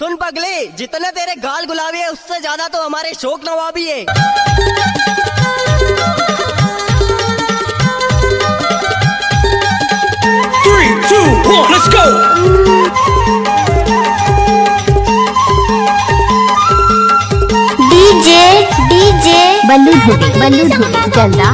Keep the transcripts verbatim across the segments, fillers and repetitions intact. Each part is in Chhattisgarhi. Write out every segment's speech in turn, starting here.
सुन पगली, जितने तेरे गाल गुलाबी है, उससे ज्यादा तो हमारे शौक नवाबी है। Three, two, one, let's go. DJ, DJ Ballu Dhube, Ballu Dhube, जलदा।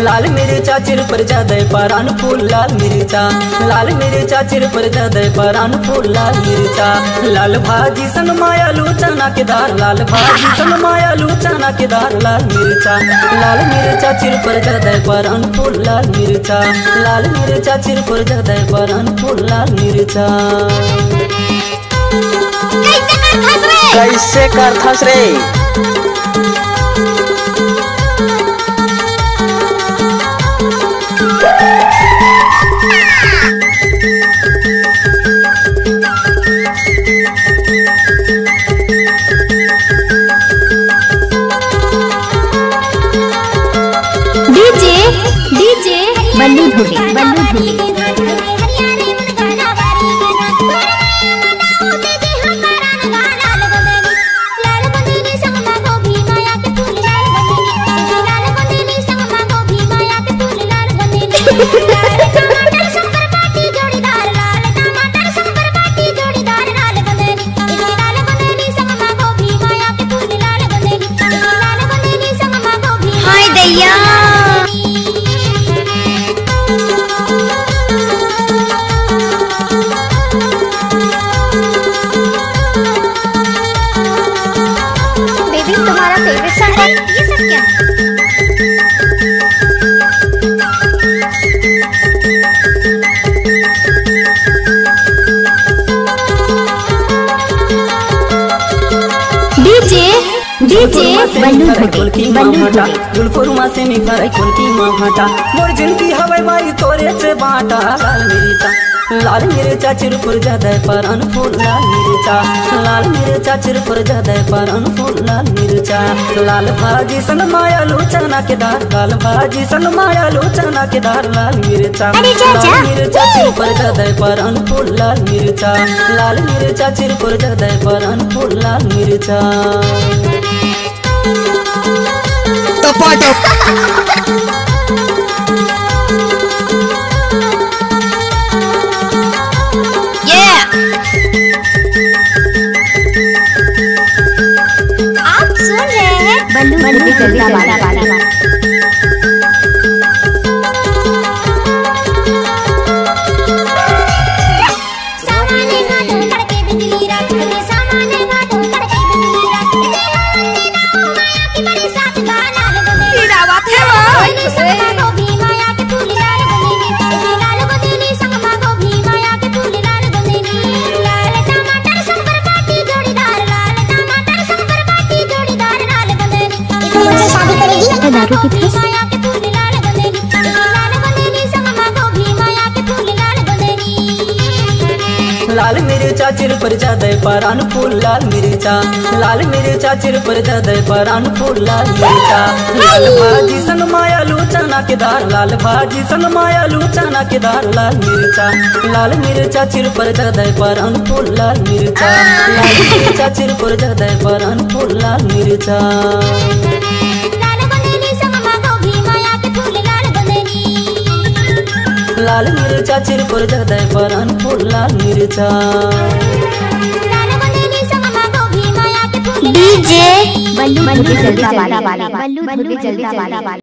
लाल मिर्चा चिरपर जादय परान फूल लाल मिर्चा, लाल मिर्चा चिरपर जादय परान फूल लाल मिर्चा। लाल भाजी सन मायालू चना के दार, लाल भाजी सन मायालू चना के दार। लाल मिर्चा, लाल मिर्चा चिरपर जादय परान फूल लाल मिर्चा, लाल मिर्चा चिरपर जादय परान फूल लाल मिर्चा। कैसे करथस रे? कैसे करथस रे? DJ, DJ Ballu Dhube, Ballu धुबे। हाय दैया। बेबी, तुम्हारा फेवरेट सॉन्ग है ये सब क्या? DJ, DJ Ballu Dhube, Ballu धुबे। जुलपुर मा से निकल कोलकी मा भाटा, मोर जिनकी हवय बाई तोरे से बाटा। लाल मिर्चा, लाल मिर्चा चिरपुर जादय परान फूल लाल मिर्चा, लाल मिर्चा चिरपुर जादय परान फूल लाल मिर्चा। लाल भाजी सन मायालू चना के दार, लाल भाजी सन मायालू चना के दार। लाल मिर्चा, अरे जा, जा। लाल मिर्चा चिरपुर जादय परान फूल लाल मिर्चा, लाल मिर्चा चिरपुर जादय परान फूल लाल मिर्चा। टपाटप। ये। आप सुन रहे हैं बल्लू, बल्लू जलता वाला। दारू पीथे। लाल मिर्चा चिरपर जादय परान फूल लाल मिर्चा, लाल मिर्चा चिरपर जादय परान फूल लाल मिर्चा। लाल भाजी सन मायालू चना के दार, लाल भाजी सन मायालू चना के दार। लाल मिर्चा, लाल मिर्चा चिरपर जादय परान फूल लाल मिर्चा, लाल मिर्चा चिरपर जादय परान फूल लाल मिर्चा। लाल मिर्चा चिरपुर जादय परान फूल लाल मिर्चा। डीजे बल्लू, बल्लू जलता वाला, बल्लू, बल्लू जलता वाला।